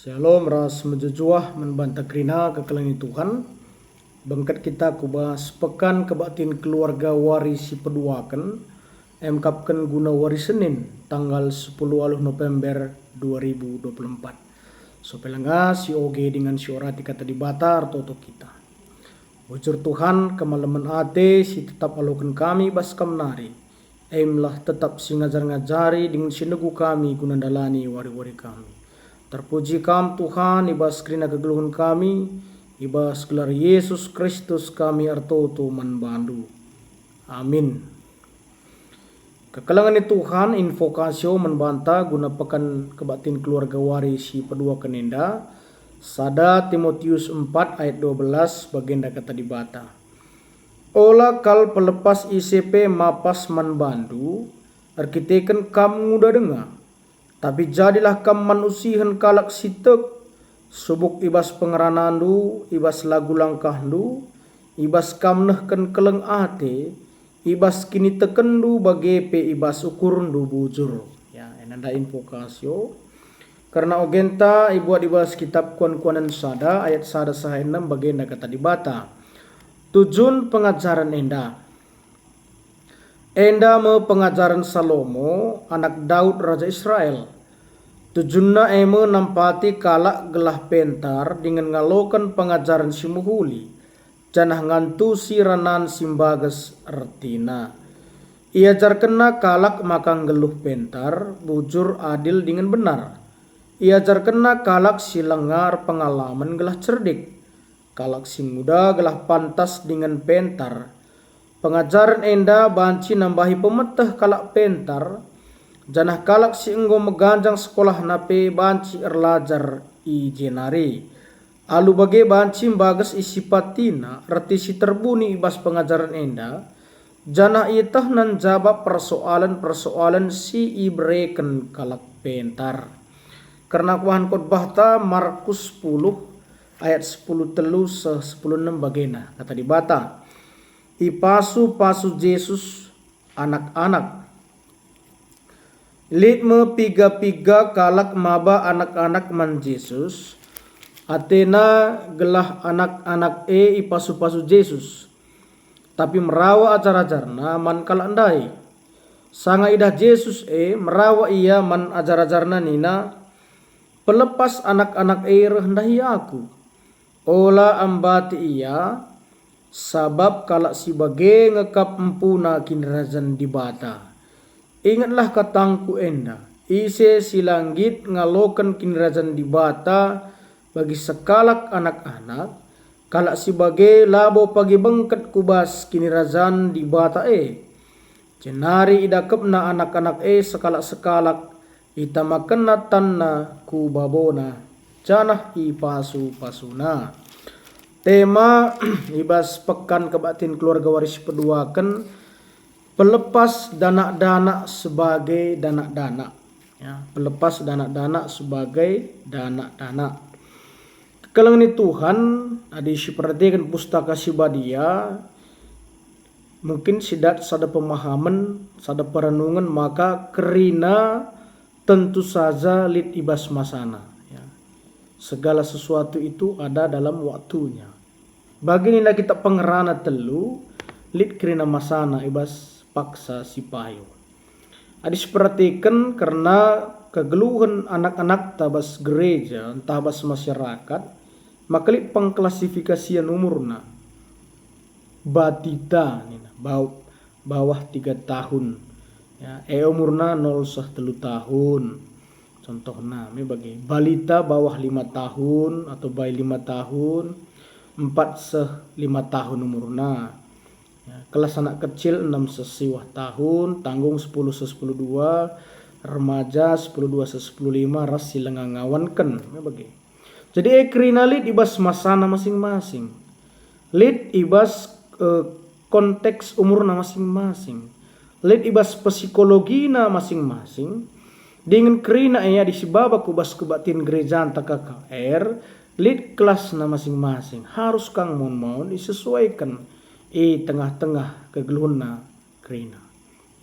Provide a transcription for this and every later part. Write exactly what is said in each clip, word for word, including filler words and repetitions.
Shalom ras mejuah-juah man banta kerina kekelengen Tuhan. Bengket kita ku bas Pekan Kebaktin Keluarga wari si peduaken, emkapken guna wari Senin, tanggal sepuluh waluh November dua ribu dua puluh empat. Sope langa si oge dengan si orati kata Dibata ertoto kita. Bujur Tuhan, kemalemen ate si tetap aloken kami bas Kam nari, emlah tetap si ngajar-ngajari dingen si negu kami guna ndalani wari-wari kami. Terpuji Kam, Tuhan, i bas kerina kegeluhen kami, i bas gelar Yesus Kristus kami ertoto man bandu. Amin. Kekelengen Tuhan, invokasio man banta guna Pekan Kebaktin Keluarga wari si peduaken enda, sada Timotius empat ayat dua belas, bagenda kata Dibata, "Ola kal pelepas ise pe mapas man bandu, erkiteken kam nguda denga. Tapi jadilah kam man usihen kalak si tek, subuk i bas pengeranandu, i bas lagu langkahndu, i bas kam nehken keleng ate, i bas kinitekenndu, bage pe i bas ukurndu bujur." Ya, enda invokasio. Kerna ogenta ibuat i bas kitab Kuan-kuanen sada ayat sada saha enem, bagenda kata Dibata, "Tujun pengajaren enda." Enda me pengajaren Salomo, anak Daud, raja Israel. Tujunna e me nampati kalak gelah pentar dingen ngaloken pengajaren si mehuli, janah ngantusi ranan si mbages ertina. Iajarkenna kalak maka nggeluh pentar, bujur, adil dingen benar. Iajarkenna kalak si lenga erpengalamen gelah cerdik. Kalak si nguda gelah pantas dingen pentar. Pengajaren enda banci nambahi pemeteh kalak pentar, janah kalak si enggo meganjang sekolahna pe banci erlajar i jenari. Alu bage banci mbages isipatina reti si terbuni i bas pengajaren enda, janah ietehna njabap persoalen-persoalen si ibereken kalak pentar. Kerna kubahan khotbahta Markus sepuluh ayat sepuluh telu seh sepuluh enem bagenda, kata Dibata, "Ipasu-pasu Jesus anak-anak." Lit me piga-piga kalak maba anak-anak man Jesus, atena gelah anak-anak e ipasu-pasu Jesus. Tapi merawa ajar-ajarNa man kalak ndai. Sanga idah Jesus e, merawa Ia man ajar-ajarNa nina, "Pelepas anak-anak e reh ndahi Aku. Ola ambati ia, sabap kalak si bage nge kap empuna Kinirajan Dibata. Ingetlah katangKu enda, ise si la nggit ngaloken Kinirajan Dibata bagi sekalak anak-anak, kalak si bage labo pagi bengket ku bas Kinirajan Dibata e." Jenari idakepna anak-anak e sekalak-sekalak, itamakenna tanna ku babona, janah ipasu-pasuna. Tema i bas Pekan Kebaktin Keluarga wari si peduaken, pelepas danak-danak sebagai danak-danak. Ya, pelepas danak-danak sebagai danak-danak. Kekelengen Tuhan, adi siperhatiken Pustaka Si Badia, mungkin si dat sada pemahamen, sada perenungen maka kerina tentu saja lit i bas masana. Ya. Segala sesuatu itu ada dalam waktunya. Bagi nina kita pengerana telu, lit kerina masana i bas paksa si payo. Adi siperhatiken kerna kegeluhen anak-anakta bas gereja ntah bas masyarakat, maka lit pengklasifikasian umurna. Batita nina, bau-, bawah tiga tahun. Ya, e umurna nol seh telu tahun. Contohna, me bage, balita bawah lima tahun atau bai lima tahun, empat seh lima tahun umurna. Ya, kelas anak kecil enam seh siwah tahun, tanggung sepuluh seh sepuluh dua, remaja sepuluh dua seh sepuluh lima, ras si lenga ngawanken, me bage. Jadi e kerina lit i bas masana masing-masing. Lit i bas, eh, konteks umurna masing-masing. Lit i bas psikologina masing-masing. Dingen kerina e adi sibaba ku bas kebaktin gerejanta K K R, lit kelasna masing-masing. Harus kang maun-maun isesuaiken i tengah-tengah kegeluhenna kerina.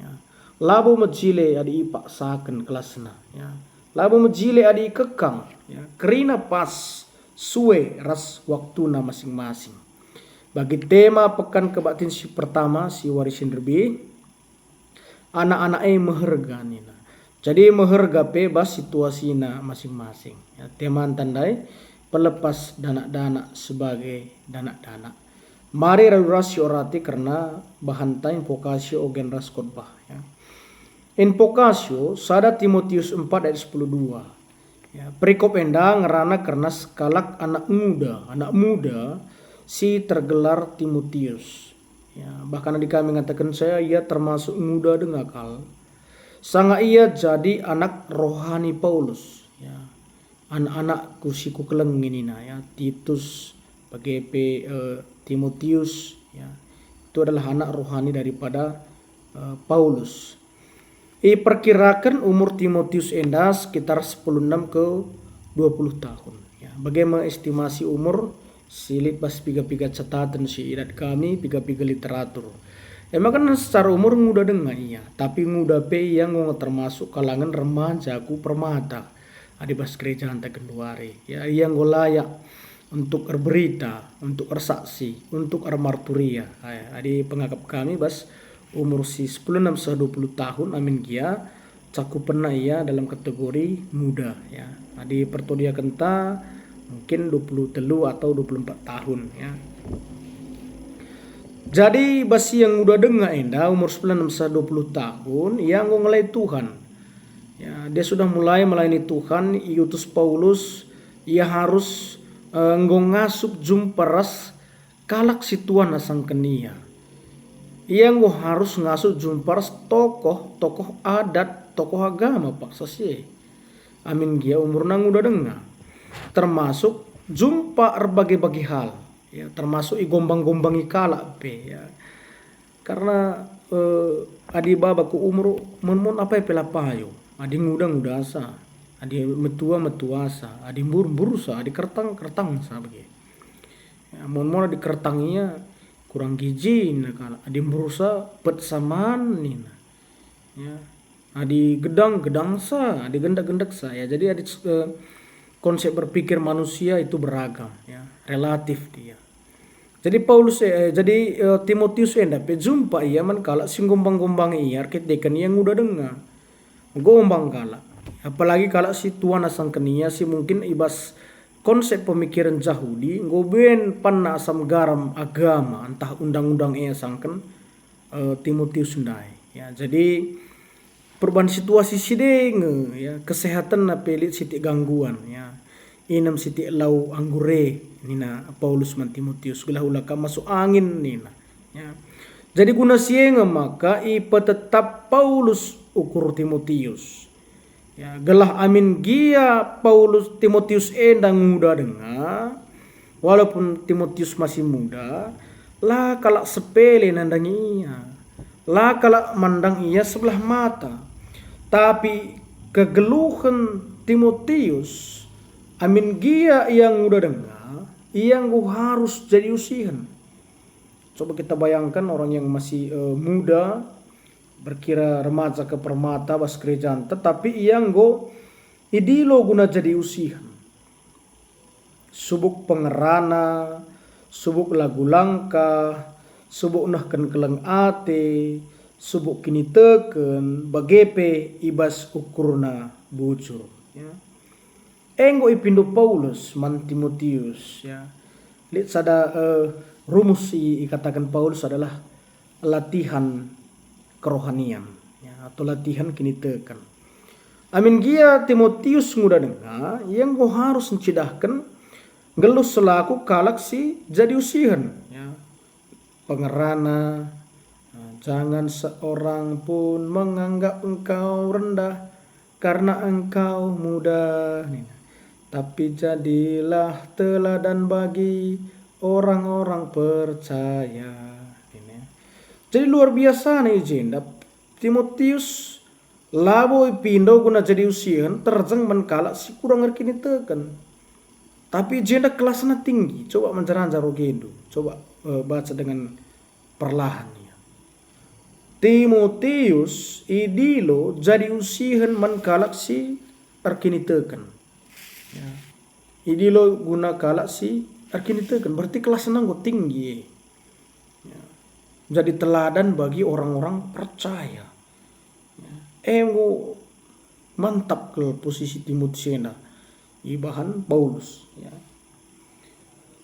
Ya. Labo mejile adi ipaksaken kelasna, ya. Labo mejile adi ikekang, ya, kerina pas sue ras waktuna masing-masing. Bagi tema Pekan Kebaktin si pertama si wari si nderbih, anak-anak e meherga nina. Jadi meherga pe bas situasina masing-masing. Ya, temanta ndai pelepas danak-danak sebagai danak-danak. Mari radu ras siorati kerna bahanta invokasio ogen ras khotbah, ya. Invokasio sada Timotius empat ayat sepuluh dua. Ya, perikop enda ngerana kerna sekalak anak muda, anak muda si tergelar Timotius. Ya, bahkan adi kami ngatakenca ia termasuk nguda denga kal. Sanga ia jadi anak rohani Paulus. Ya, anak-anakku si kukelengi nina, ya, Titus, bage pe, eh, Timotius, ya. Itu adalah anak rohani daripada, eh, Paulus. Iperkiraken umur Timotius enda sekitar sepuluh enam ke dua puluh tahun. Ya, bage me estimasi umur si lit bas piga-piga cetaten si idat kami, piga-piga literatur. E maka secara umur nguda denga ia, tapi nguda pe ia enggo termasuk kalangan remaja ku permata adi bas gerejanta genduari. Ya, ia enggo layak untuk erberita, untuk ersaksi, untuk ermarturia. Ay, adi pengakap kami bas umur si sepuluh enam seh dua puluh tahun, amin gia cakupenna ia dalam kategori muda, ya. Adi pertodiakenta mungkin dua puluh telu atau dua puluh empat tahun, ya. Jadi bas ia nguda denga enda umur sepuluh enam seh dua puluh tahun, ia enggo ngelai Tuhan. Ya, dia sudah mulai melayani Tuhan, iutus Paulus, ia harus, eh, enggo ngasup jumpa ras kalak si tuan asangken ia. Ia enggo harus ngasup jumpa ras tokoh-tokoh adat, tokoh agama paksa si e. Amin gia umurna nguda denga. Termasuk jumpa erbage-bage hal, ya, termasuk igombang-gombangi kalak pe, ya. Karena, eh, adi baba ku umur, mon-mon apai pe la payo. Adi nguda, ngudasa. Adi metua, metuasa. Adi mbur, mbursa. Adi kertang, kertangsa bage. Ya, mon-mon adi kertang ia kurang gijin kalak. Adi mbursa, pet saman nina. Ya. Adi gedang, gedangsa, adi gendek, gendeksa, ya. Jadi adi, eh, konsep berpikir manusia itu beragam, ya, relatif dia. Jadi Paulus, eh, jadi, eh, Timotius enda pe jumpa ia man kalak si nggombang-gombangi ia erkiteken ia nguda denga. Gombang kalak, apalagi kalak si tuan asangken ia si mungkin i bas konsep pemikiran Jahudi enggo ben panna asam garam agama ntah undang-undang e asangken, eh, Timotius ndai. Ya, jadi perubahan situasi si denga, ya, kesehatenna pe lit sitik gangguan, ya. Inem sitik lau anggur e, nina Paulus man Timotius, gelah ula kam masuk angin, nina. Ya. Jadi guna si e nge maka ipetetap Paulus ukur Timotius. Ya, gelah amin gia Paulus, Timotius enda nguda denga, walaupun Timotius masih muda, la kalak sepele nandangi ia. La kalak mandang ia sebelah mata. Tapi kegeluhen Timotius, amin gia ia nguda denga, ia enggo harus jadi usihen. Coba kita bayangkan orang yang masih, eh, muda, berkira remaja ke permata bas gerejanta, tapi ia enggo idilo guna jadi usihen. Subuk pengerana, subuk lagu langkah, subuk nehken keleng ate, subuk kiniteken, bage pe i bas ukurna bujur. Ya. Enggo ipindo Paulus man Timotius, ya. Lit sada, eh, rumus si ikataken Paulus adalah latihan kerohanian, ya, atau latihan kiniteken. Amin gia Timotius nguda denga, ia enggo harus ncidahken nggeluh selaku kalak si jadi usihen, ya. Pengerana, jangan seorang pun menganggap engkau rendah karena engkau muda, nina. Tapi jadilah teladan bagi orang-orang percaya, nina. Jadi luar biasa nih i jenda, Timotius labo ipindo guna jadi usihen terjeng man kalak si kurang erkiniteken. Tapi i jenda kelasna tinggi. Coba manjar-anjar ogendu. Coba, eh, baca dengan perlahan, ya. Timotius idilo jadi usihen man kalak si erkiniteken. Ya. Idilo guna kalak si erkiniteken, berarti kelasna enggo tinggi. Ya. Jadi teladan bagi orang-orang percaya. Ya. Eh, enggo mantap kal posisi Timotius enda ibahan Paulus. Ya.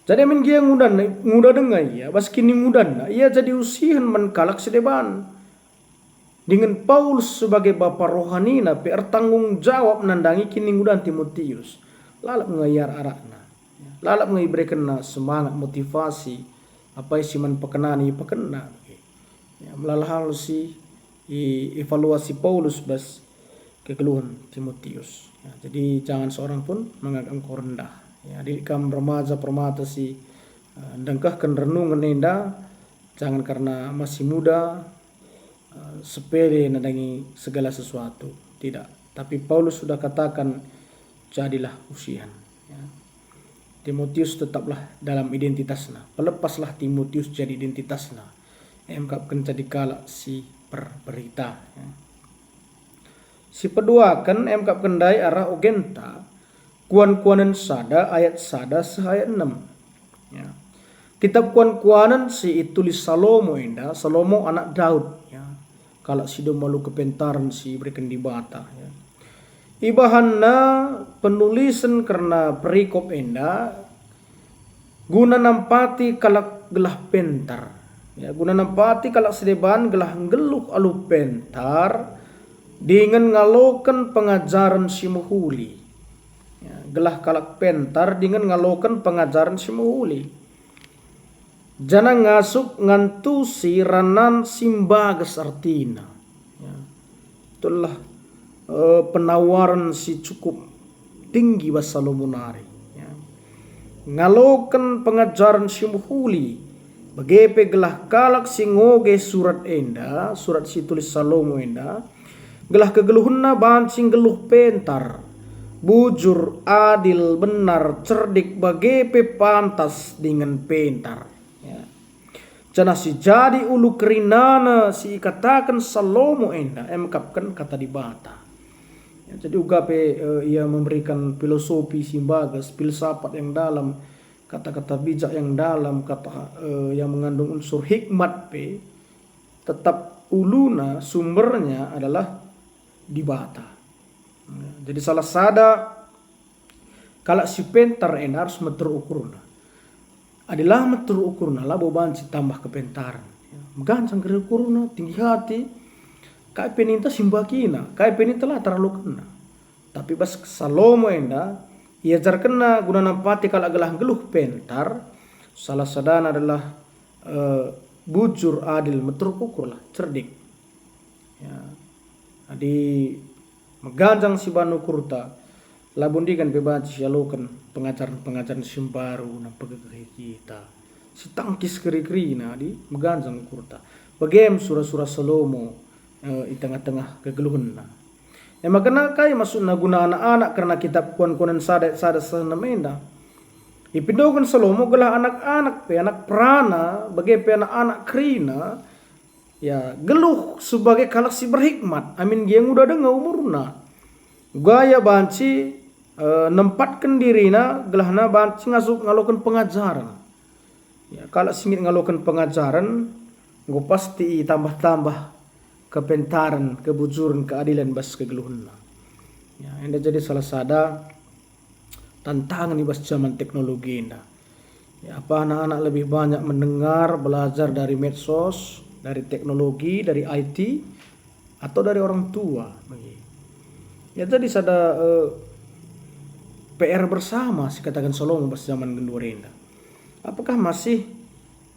Jadi amin gia ngudan, nguda denga ia, bas kiningudanna ia jadi usihen man kalak si deban. Dingen Paulus sebagai bapa rohanina pe ertanggung jawab nandangi kiningudan Timotius. Lalap nge ia arak-arakna. Lalap nge iberekenna semangat, motivasi, apai si man pekenana ipekenna. Ya, melala hal si ievaluasi Paulus bas kegeluhen Timotius. Ya, jadi jangan seorang pun menganggap engkau rendah. Ya, adi kam remaja permata si, eh, ndengkehken renungen enda, jangan karena masih muda, eh, sepele nandangi segala sesuatu. Tidak. Tapi Paulus sudah katakan, "Jadilah usihen." Ya. Timotius tetaplah dalam identitasna. Pelepaslah Timotius jadi identitasna. Emkap ken jadi kalak si perberita. Ya. Si peduaken emkap ken ndai arah ogenta, Kuan-kuanen sada ayat sada seh ayat enem. Ya. Kitab Kuan-kuanen si itulis Salomo enda, Salomo anak Daud, ya. Kalak si dem alu kepentaren si ibereken Dibata, ya. Ibahanna penulisen kerna perikop enda guna nampati kalak gelah pentar. Ya, guna nampati kalak si deban gelah nggeluh alu pentar dingen ngaloken pengajaren si mehuli. Ya, gelah kalak pentar dingen ngaloken pengajaren si mehuli. Janah ngasup ngantusi ranan si mbages ertina. Ya. Itulah, eh, penawaren si cukup tinggi bas Salomo nari. Ya. Ngaloken pengajaren si mehuli, bage pe gelah kalak si ngoge surat enda, surat si tulis Salomo enda, gelah kegeluhenna banci nggeluh pentar, bujur, adil, benar, cerdik, bage pe pantas dingen pentar. Ya. Janah si jadi ulu kerinana si ikataken Salomo enda emkapken kata Dibata. Ya, jadi uga pe, eh, ia memberikan filosofi si mbages, filsafat yang dalam, kata-kata bijak yang dalam, kata, eh, yang mengandung unsur hikmat pe, tetap uluna, sumbernya adalah Dibata. Ya, jadi salah sada kalak si pentar enda arus meteruk ukurna. Adi la meteruk ukurna, labo banci tambah kepentaren. Ya, meganjang kari ukurna, tinggi hati, kai pe ninta si mbakina, kai pe ninta la terlalu kena. Tapi bas Salomo enda, iajarkenna guna nampati kalak gelah nggeluh pentar, salah sadana adalah, eh, bujur, adil, meteruk ukur lah, cerdik. Ya. Adi meganjang si ban ukurta, labo ndigan pe banci sialoken pengajaren-pengajaren si mbaru nampegegehi kita. Si tangkis keri-kerina adi meganjang ukurta. Bage me sura-sura Salomo, eh, i tengah-tengah kegeluhenna. E maka kai maksudna guna anak-anak kerna kitab Kuan-kuanen sada ayat sada seh enem enda? Ipindoken Salomo gelah anak-anak pe, anak perana, bage pe anak-anak kerina, ya, geluh sebagai kalak si berhikmat, amin gia nguda denga umurna. Uga ia banci, eh, nempatken dirina gelahna banci ngasup ngaloken pengajaren. Ya, kalak si nggit ngaloken pengajaren, enggo pasti itambah-tambah kepentaren, kebujuren, keadilen bas kegeluhenna. Ya, enda jadi salah sada tantangan i bas jaman teknologi enda. Ya, apa anak-anak lebih banyak mendengar, belajar dari medsos, dari teknologi, dari I T, atau dari orang tua? Ya, jadi sada, eh, P R bersama si kataken Salomo bas jaman genduari enda. Apakah masih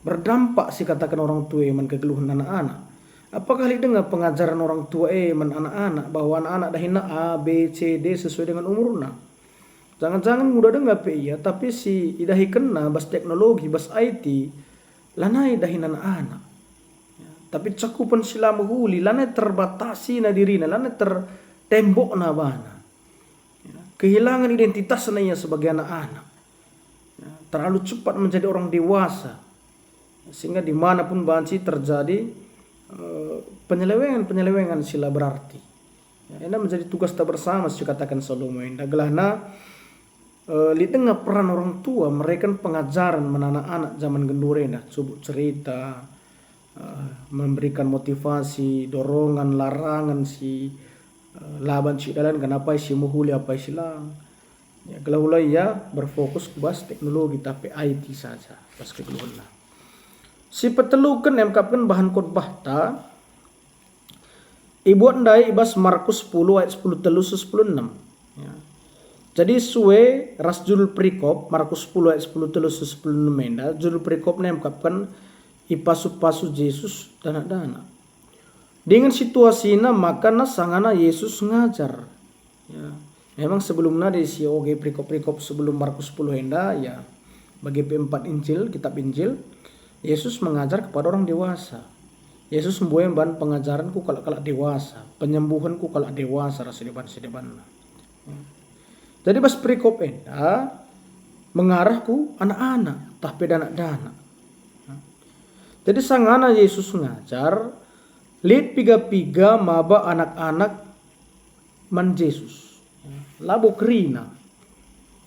berdampak si kataken orang tua e man kegeluhen anak-anak? Apakah lit denga pengajaren orang tua e man anak-anak bahwa anak-anak dahinna A, B, C, D sesuai dengan umurna? Jangan-jangan nguda denga pe ia, tapi si idahikenna bas teknologi, bas I T, lanai dahin anak-anak. Ya, tapi cakupen si la mehuli, lanai terbatasina dirina, lanai tertembokna bana. Ya, kehilangan identitasna ia sebagai anak-anak. Ya, terlalu cepat menjadi orang dewasa. Sehingga di mana pun banci terjadi, eh, penyelewengan-penyelewengan si la berarti. Ya, enda menjadi tugas kita bersama, sikataken Salomo enda. Gelahna, eh, lit denga peran orang tua mereken pengajaren man anak-anak zaman genduari enda, subuk cerita, eh, memberikan motivasi, dorongan, larangan si, eh, laban si dalan, kenapa si mehuli, apa si lang. Ya, gelah ula ia berfokus ku bas teknologi, tapi I T saja, bas kegeluhenna. Si peteluken, emkapken bahan khotbahta, ibuat ndai i bas Markus sepuluh ayat sepuluh telu seh sepuluh enem. Ya. Jadi sue ras judul perikop, Markus sepuluh ayat sepuluh telu seh sepuluh enem enda, judul perikopna emkapken ipasu-pasu Jesus danak-danak. Dingen situasina maka na sangana Jesus ngajar. Ya. Memang sebelumna di si oge perikop-perikop sebelum Markus sepuluh enda, ya, bage pe empat Injil, kitab Injil, Yesus mengajar kepada orang dewasa. Yesus mbue mban pengajaren ku kalak-kalak dewasa, penyembuhen ku kalak dewasa ras si deban-si debanna. Ya. Jadi bas perikop enda mengarah ku anak-anak, tah pe danak-danak. Ya. Jadi sangana Yesus ngajar, lit piga-piga maba anak-anak man Jesus. Ya, labo kerina.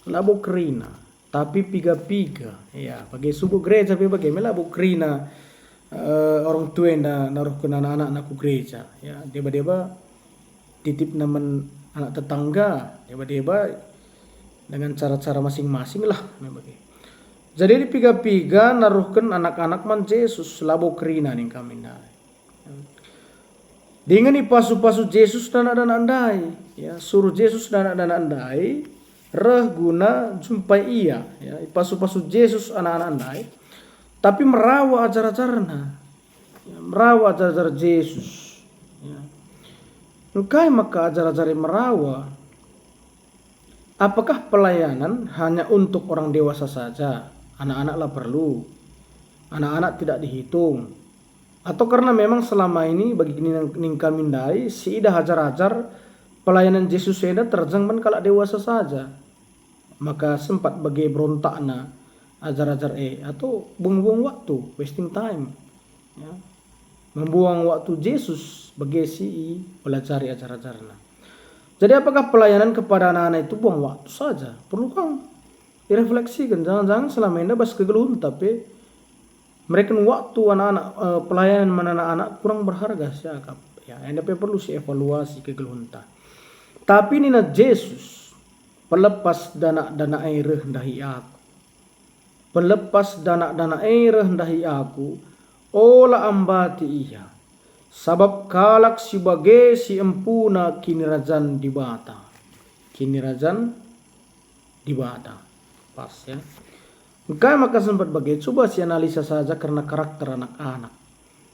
Labo kerina. Tapi piga-piga. Ya, bage subuk gereja pe bage me labo kerina, eh, orang tua enda naruhken anak-anakna ku gereja. Ya, deba-deba titipna man anak tetangga, deba-deba dengan cara-cara masing-masing lah, me bage. Jadi piga-piga naruhken anak-anak man Jesus, labo kerina ning kami ndai. Dingen ipasu-pasu Jesus danak-danak ndai, ya, suruh Jesus danak-danak ndai reh guna jumpai ia, ya, ipasu-pasu Jesus anak-anak ndai, tapi merawa ajar-ajarna, ya, merawa ajar-ajar Jesus, ya. Engkai maka ajar-ajar e merawa? Apakah pelayanan hanya untuk orang dewasa saja? Anak-anak la perlu. Anak-anak tidak dihitung. Atau karena memang selama ini bagi ning, ning kami ndai, si idah ajar-ajar pelayanan Jesus enda terjeng man kalak dewasa saja. Maka sempat bage berontakna ajar-ajar e, atau buang-buang waktu, wasting time. Ya. Membuang waktu Jesus bage si ipelajari ajar-ajarna. Jadi apakah pelayanan kepada anak-anak itu buang waktu saja? Perlu kang direfleksikan, jangan-jangan selama enda bas kegeluhenta pe mereken waktu anak-anak, eh, pelayanan man anak-anak kurang berharga siakap. Ya, enda pe perlu si evaluasi kegeluhenta. Tapi nina Jesus, "Pelepas danak-danak e reh ndahi Aku. Pelepas danak-danak e reh ndahi Aku, ola ambati ia, sabap kalak si bage si empuna Kinirajan Dibata." Kinirajan Dibata. Pas, ya. Engkai maka sempat bage? Coba sianalisa saja kerna karakter anak-anak.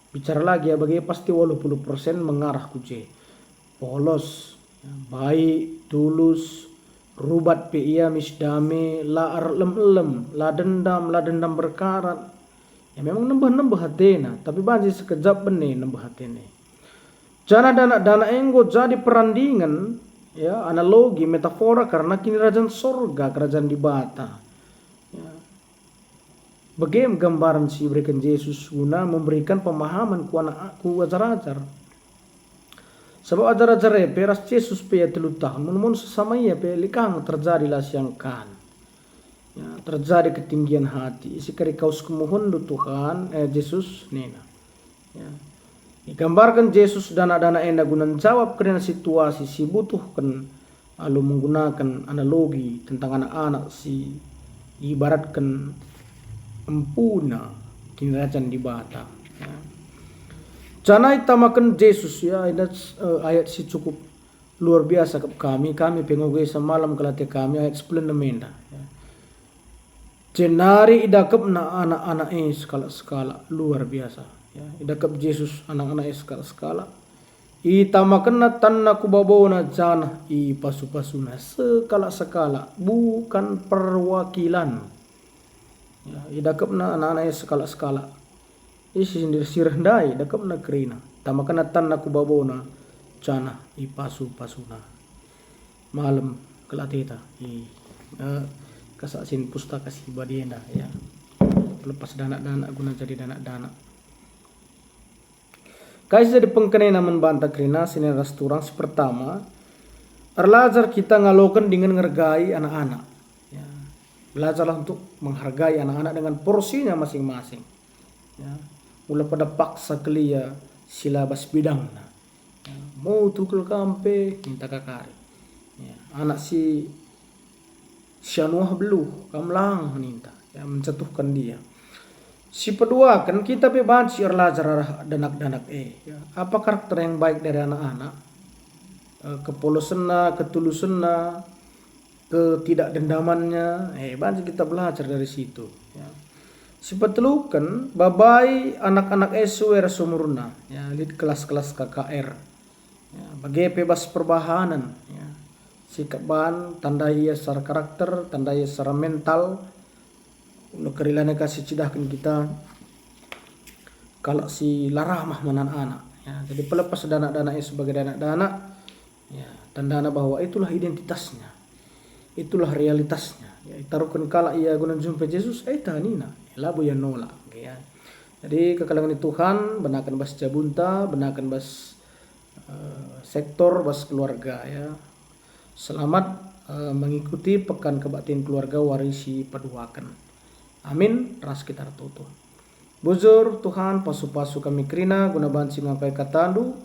Bicara lagi ya, bage pasti waluh puluh persen mengarah ku je. Polos, ya, baik, tulus, rubat pe ia, mis dame, la erelem-elem, la dendam, la dendam berkarat. Ya, memang nembeh-nembeh atena, tapi banci sekejap bene nembeh atena. Janah danak-danak enggo jadi perandingen, ya, analogi, metafora kerna Kinirajan Sorga, Kerajaan Dibata. Ya. Bage me gambaren si ibereken Jesus guna memberikan pemahaman ku anak, ku ajar-ajar. Sabap ajar-ajar e pe ras Jesus pe ia telu tahun, mun-mun sesama ia pe lit kang terjadi la siangkan. Ya, terjadi ketinggian hati. Ise kari kawes kemuhenndu, Tuhan, eh, Jesus nina. Ya. Igambarken Jesus danak-danak enda guna njawab kerina situasi si butuhken alu menggunaken analogi tentang anak-anak si ibaratken empuna Kinirajan Dibata. Ya. Janah itamaken Jesus, ya, enda, eh, ayat si cukup luar biasa kap kami, kami pe ngoge semalam kal ate kami, ayat sepuluh enem enda, ya. Jenari idakepna anak-anak e sekalak-sekalak, luar biasa, ya. Idakep Jesus anak-anak e sekalak-sekalak. Itamakenna tanna ku babona janah ipasu-pasuna sekalak-sekalak, bukan perwakilan. Ya, idakepna anak-anak e sekalak-sekalak. Isi sendiri sireh ndai, dakepna kerina. Tamakenna tanna ku babona, janah ipasu-pasuna. Malem kal ateta i, eh, kesaksin Pustaka Si Badia enda, ya. Pelepas danak-danak guna jadi danak-danak. Kai si jadi pengkenana man banta kerina senina ras turang? Si pertama, erlajar kita ngaloken dingen ngergai anak-anak. Ya. Belajarlah untuk menghargai anak-anak dengan porsinya masing-masing. Ya. Ula pada paksa kelia si la bas bidangna. Ya. Mutu kal kam pe, ninta ka kari. Ya. Anak si sianuah beluh, kam lang ninta, ya, menjatuhkan dia. Si peduaken, kita pe banci erlajar arah danak-danak e, ya. Apa karakter yang baik dari anak-anak? Eh, kepolesenna, ketulusenna, ketidakdendamannya, eh, banci kita belajar dari situ, ya. Si peteluken, babai anak-anak e sue ras umurna, ya, lit kelas-kelas K K R. Ya, bage pe bas perbahanen, ya. Sikap bahan, tandai ia secara karakter, tandai ia secara mental, ula kerilana ka si cidahken kita kalak si la ramah man anak-anak. Ya, jadi pelepas danak-danak e sebagai danak-danak, ya, tandana bahwa itulah identitasnya, itulah realitasnya. Ya, itaruhken kalak ia guna njumpai Jesus, eh, tanina, labo ia nolak, ya. Jadi, kekelengen Tuhan, benaken bas jabunta, benaken bas, eh, sektor, bas keluarga, ya. Selamat, eh, mengikuti Pekan Kebaktin Keluarga wari si peduaken. Amin, ras kita ertoto. Bujur, Tuhan, pasu-pasu kami kerina guna banci ngapai kataNdu,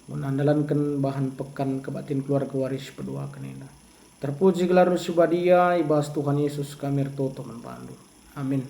guna ndalanken bahan Pekan Kebaktin Keluarga wari si peduaken enda. Terpuji gelarNdu si badia, i bas Tuhan Yesus kami ertoto man bandu. Amin.